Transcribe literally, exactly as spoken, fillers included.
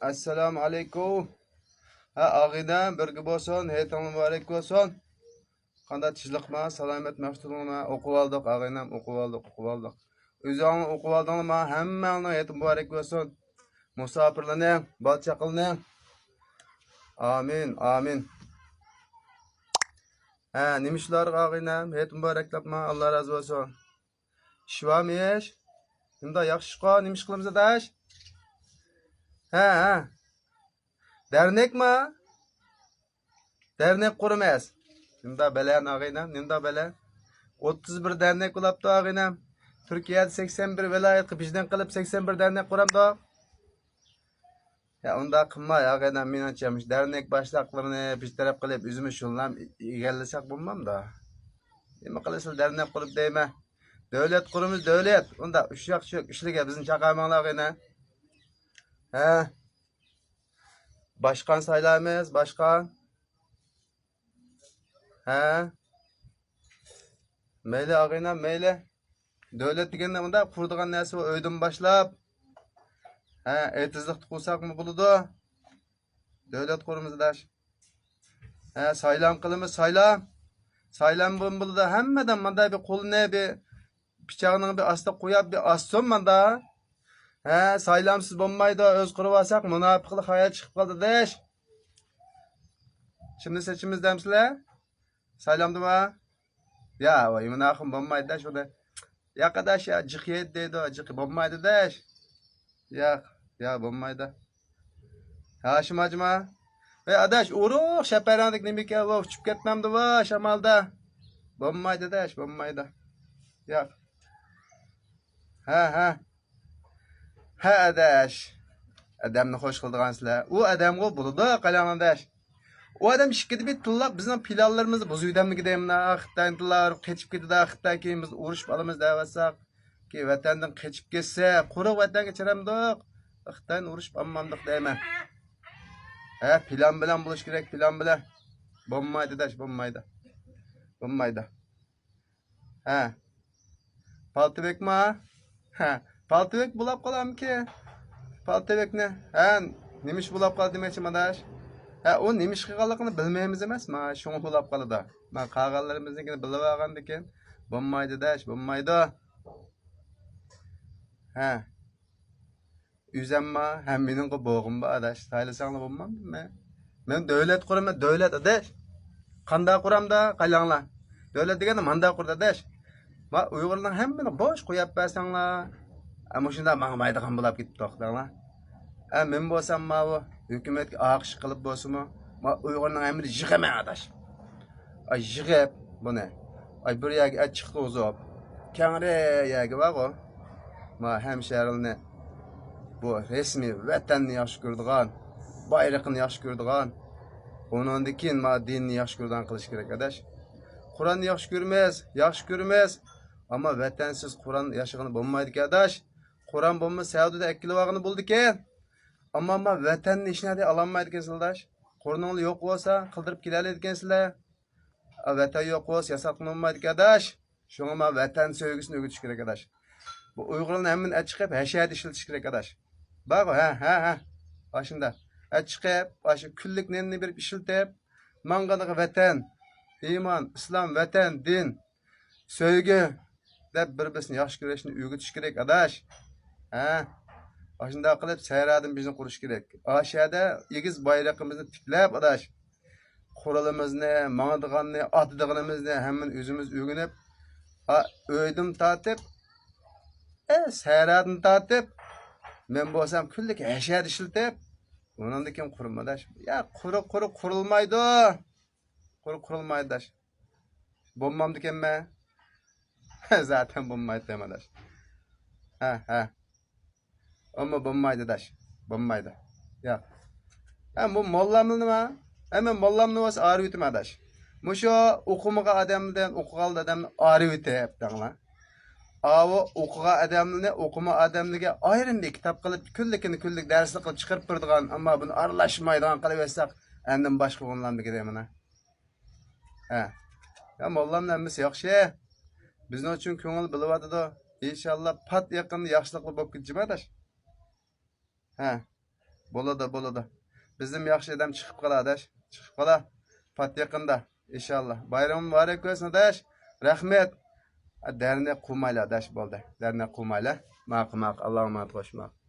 ئەسسالامۇ ئەلەيكۇم. ھە، ئاغىنەم، بىرگە بولسۇن، ھېيتىڭلار مۇبارەك بولسۇن. قانداق، تىنچلىقما، سالامەتمۇ، ياخشى تۇردۇڭلارمۇ؟ ئوقۇۋالدۇق، ئاغىنەم، ئوقۇۋالدۇق، ئوقۇۋالدۇق. ئۆزۈڭلار ئوقۇۋالدىڭلارمۇ؟ ھەممەڭلارنىڭ ھېيتى مۇبارەك بولسۇن. مۇساپىرلارنىڭ، بالا-چاقىلارنىڭ. ئامىن، ئامىن. ھە، نېمە ئىشلار، ئاغىنەم؟ ھېيت مۇبارەكلەپما، ئاللا رازى بولسۇن. ئىش بارمىش؟ نېمىدە، ياخشىشقا، نېمە ئىش قىلىمىز، ئاداش؟ ھە، ھە. دەرنەكما؟ دەرنەك قۇرىمىز. نېمىدە بەلەن، ئاغىنەم، نېمىدە بەلەن؟ ئوتتۇز بىر دەرنەك بولاپتۇ، ئاغىنەم. تۈركىيەدە سەكسەن بىر ۋىلايەتكە بىزدىن قىلىپ سەكسەن بىر دەرنەك قۇرامدۇ؟ يا، ئۇنداق قىلماي، ئاغىنەم، مېنىڭچە، مۇشۇ دەرنەك باشلىقلىرىنى بىر تەرەپ قىلىپ، ئۆزىمىز شۇغۇللىنىپ ئىگىلىسەك بولمامدۇ؟ نېمە قىلىسىلەر، دەرنەك قۇرۇپ دەيمەن. دۆلەت قۇرىمىز، دۆلەت. ئۇنداق ئۇششاق-چۈششەك ئىشلارغا بىزنى چاقىرماڭلار، ئاغىنەم. ھە؟ باشقان سايلايمىز، باشقان. ھە؟ مەيلى، ئاغىنەم، مەيلى. دۆلەت دېگەندە مۇنداق قۇرىدىغان نەرسە ئۆيدىن باشلاپ. ھە، ئېتىزلىقتا قۇرساقمۇ بولىدۇ. دۆلەت قۇرىمىز، ئاداش. ھە، سايلام قىلىمىز، سايلام. سايلام بولۇن بولىدۇ. ھەممىدىن مۇنداق بىر قولىنى بىر پىچاقنىڭ بىر ئاستىغا قويۇپ بىر ئاسسۇن مۇندا. ھە، سايلامسىز بولمايدۇ، ئۆز قۇرۇۋالساق مۇناپىقلىق ھايات چىقىپ قالدى، ئاداش. شىمدى سېچىمىز دەمسىلەر؟ سايلامدىما؟ يا، ۋاي، مۇناقىم بولمايدۇ، شۇنى. ياق، ئاداش، يا، جىق يەيدۇ دەيدۇ، جىق بولمايدۇ، ئاداش. ياق، يا، بولمايدۇ. ھاشىم ھاجىما. ئەي، ئاداش، ئورۇق شەپەرەڭدىكى نېمىكەن، ۋا ئۇچۇپ كەتمەمدۇ، ۋا، شامالدا؟ بولمايدۇ، ئاداش، بولمايدۇ. ياق. ھە، ھە. ھە، ئاداش. ئادەمنى خوش قىلىدىغان سىلەر. ئۇ ئادەمغۇ بولىدۇ، قالاڭ ئاداش. ئۇ ئادەم ئىككىدە بىر تىللاپ، بىزنىڭ پىلانلىرىمىزنى بۇزۇۋېتەمدىكىن دەيمەن. خىتاينى تىللاپ، قېچىپ كېتىدۇ، خىتاي كېيىن بىز ئۇرۇشۇپ ئالىمىز دەۋاتساق. كېيىن ۋەتەندىن قېچىپ كەتسە، قۇرۇق ۋەتەنگە چىرامدۇق. خىتاينى ئۇرۇشۇپ ئالمامدۇق دەيمەن. ھە، پىلان بىلەن بولۇش كېرەك، پىلان بىلەن. بولمايدۇ، ئاداش، بولمايدۇ. بولمايدۇ. ھە. پالتىۋەكما؟ ھە. پالتىۋەك بولاپ قالامكى؟ پالتىۋەكنى. ھە، نېمە ئىش بولاپ قالدى دېمەكچىمەن، ئاداش؟ ھە، ئۇ نېمە ئىش قىلغانلىقىنى بىلمەيمىز ئەمەسما، شۇڭا بولاپ قالىدۇ. مانا قالغانلىرىمىزنىڭكىنى بىلىۋالغاندىكىن، بولمايدۇ، ئاداش، بولمايدۇ. ھە. ئۆزەمما، ھە، مېنىڭغا بوغۇم بار، ئاداش. سايلىساڭلار بولمامدۇ مەن؟ مەن دۆلەت قۇرىمەن، دۆلەت، ئاداش. قانداق قۇرامدا، قايلاڭلار. دۆلەت دېگەندە ماندا قۇرىدۇ، ئاداش. ما ئۇيغۇرنىڭ ھەممىنى بوش قويۇپ بەرسەڭلار. ئە، مۇشۇنداق ماڭمايدىغان بولاپ كېتىپتۇق، دەڭلار. ئە، مەن بولسام ماۋۇ ھۆكۈمەتكە ئاقىش قىلىپ بولسىمۇ، ما ئۇيغۇرنىڭ ھەممىنى يىغىمەن، ئاداش. ئاي، يىغىپ بۇنى، ئاي، بىر يەرگە ئەچىقتۇرغۇزۇپ، كەڭرى يەرگە بارغۇ، ما ھەمشەھىرىلەرنى بۇ رەسمىي ۋەتەننى ياخشى كۆرىدىغان، بايرىقىنى ياخشى كۆرىدىغان، ئۇنىڭدىن كېيىن ما دىننى ياخشى كۆرىدىغان قىلىش كېرەك، ئاداش. قۇرئاننى ياخشى كۆرىمىز، ياخشى كۆرىمىز، ئەمما ۋەتەنسىز قۇرئان ياشىغىلى بولمايدىكەن، ئاداش. قۇرئان بولمىسا سەئۇدىدا ئەكېلىۋالغىلى بولىدىكەن. ئەمما ما ۋەتەننى ھېچنەدە ئالالمايدىكەنسىلەر، ئاداش. قۇرئىنىڭلار يوق بولسا، قىلدۇرۇپ كېلەلەيدىكەنسىلەر. ئا، ۋەتەن يوق بولسا، ياساتقىلى بولمايدىكەن، ئاداش. شۇڭا ما ۋەتەن سۆيگۈسىنى ئۆگىتىش كېرەك، ئاداش. بۇ ئۇيغۇرلارنى ھەممىنى ئەچىقىپ، ھەشەدە ئىشلىتىش كېرەك، ئاداش. بارغۇ، ھە، ھە، ھە. ئاشۇنداق. ئەچىقىپ، ئاشۇ كۈنلۈك نېنىنى بېرىپ ئىشلىتىپ، ماڭغىنىغا ۋەتەن، ئىمان، ئىسلام، ۋەتەن، دىن، سۆيگۈ دەپ بىر-بىرسىنى ياخشى كۆرۈشنى ئۆگىتىش كېرەك، ئاداش. ھە؟ ئاشۇنداق قىلىپ سەھرادىن بىزنى قۇرۇش كېرەك. ئاشەدە ئېگىز بايرىقىمىزنى تىكلەپ، ئاداش. قورالىمىزنى، ماڭىدىغاننى، ئاتىدىغىنىمىزنى ھەممىنى ئۆزىمىز ئۆگىنىپ، ئا، ئۆيدىن تارتىپ، ئە، سەھرادىن تارتىپ، مەن بولسام كۈنلۈك ھەشەدە ئىشلىتىپ، ئۇنىڭدىن كېيىن قۇرىمەن، ئاداش. يا، قۇرۇق، قۇرۇق قۇرۇلمايدۇ. قۇرۇق قۇرۇلمايدۇ، ئاداش. بولمامدىكەنمەن؟ زاتەن بولمايدۇ دەيمەن، ئاداش. ھە، ھە. ئەمما بولمايدۇ، ئاداش. بولمايدۇ. ياق. ھە، بۇ موللامنى نېمە؟ ھە، مەن موللامنى بولسا ئايرىۋېتىمەن، ئاداش. مۇشۇ ئوقۇمىغان ئادەمدىن ئوقۇغان ئادەمنى ئايرىۋېتىپ، دەڭلار. ئاۋۇ ئوقۇغان ئادەمنى ئوقۇما ئادەملىرىگە ئايرىم بىر كىتاب قىلىپ، كۈنلۈكىنى كۈنلۈك دەرسلىك قىلىپ چىقىرىپ بېرىدىغان، ئەمما بۇنى ئارىلاشمايدىغان قىلىۋەتسەك، ئاندىن باشقا ئوغۇللارنى دېگىنى مانا. ھە. يا، موللامنىڭ ھەممىسى ياخشى. بىزنىڭ ئۈچۈن كۆڭۈل بۆلۈۋاتىدۇ. ئىنشاللا پات يېقىندا ياخشىلىقلار بولۇپ كېتىشى بار، ئاداش. ھە. بولىدۇ، بولىدۇ. بىزدىن ياخشى ئادەم چىقىپ قالا، ئاداش. چىقىپ قالا. پات يېقىندا، ئىنشاللا. بايرىمى مۇبارەك بولسۇن، ئاداش. رەھمەت. دەرنى قۇرمايلا، ئاداش، بولدى. دەرنى قۇرمايلا. ماقۇل، ماقۇل. ئاللاغا ئامانەت، خوش، ماقۇل.